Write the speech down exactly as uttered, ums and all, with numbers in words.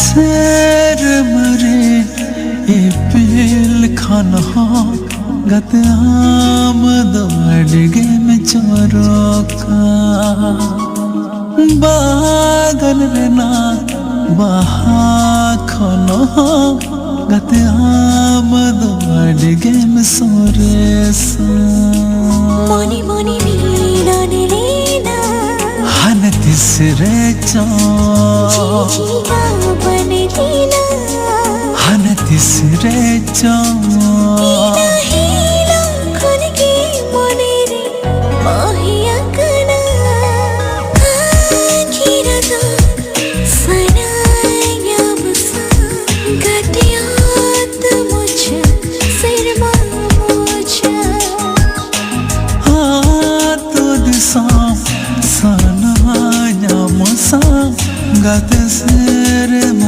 ᱥᱮᱨᱢᱟ ᱨᱮ ᱤᱯᱤᱞ ᱠᱷᱚᱱ ᱦᱚᱸ ᱜᱟᱛᱮ ᱟᱢ ᱫᱚ ᱟᱹᱰᱤ ᱜᱮᱢ ᱪᱚᱨᱚᱠᱟ᱾ ᱵᱟᱜᱟᱱ ᱨᱮᱱᱟᱜ ᱵᱟᱦᱟ ᱠᱷᱚᱱ ᱦᱚᱸ ᱜᱟᱛᱮ ᱟᱢ ᱫᱚ ᱟᱹᱰᱤ ᱜᱮᱢ ᱥᱚᱨᱮᱥᱟ᱾ ᱢᱚᱱᱮ ᱢᱚᱱᱮ ᱢᱤᱞᱚᱱ ᱞᱮᱱᱟ᱾ ᱦᱟᱱᱮ ᱛᱤᱥ ᱨᱮ ᱪᱚ᱾ ᱡᱤᱣᱤ ᱡᱤᱣᱟ ᱵᱟᱱᱮ ᱞᱮᱱᱟ᱾ ᱦᱟᱱᱮ ᱛᱤᱥ ᱨᱮ ᱪᱚ᱾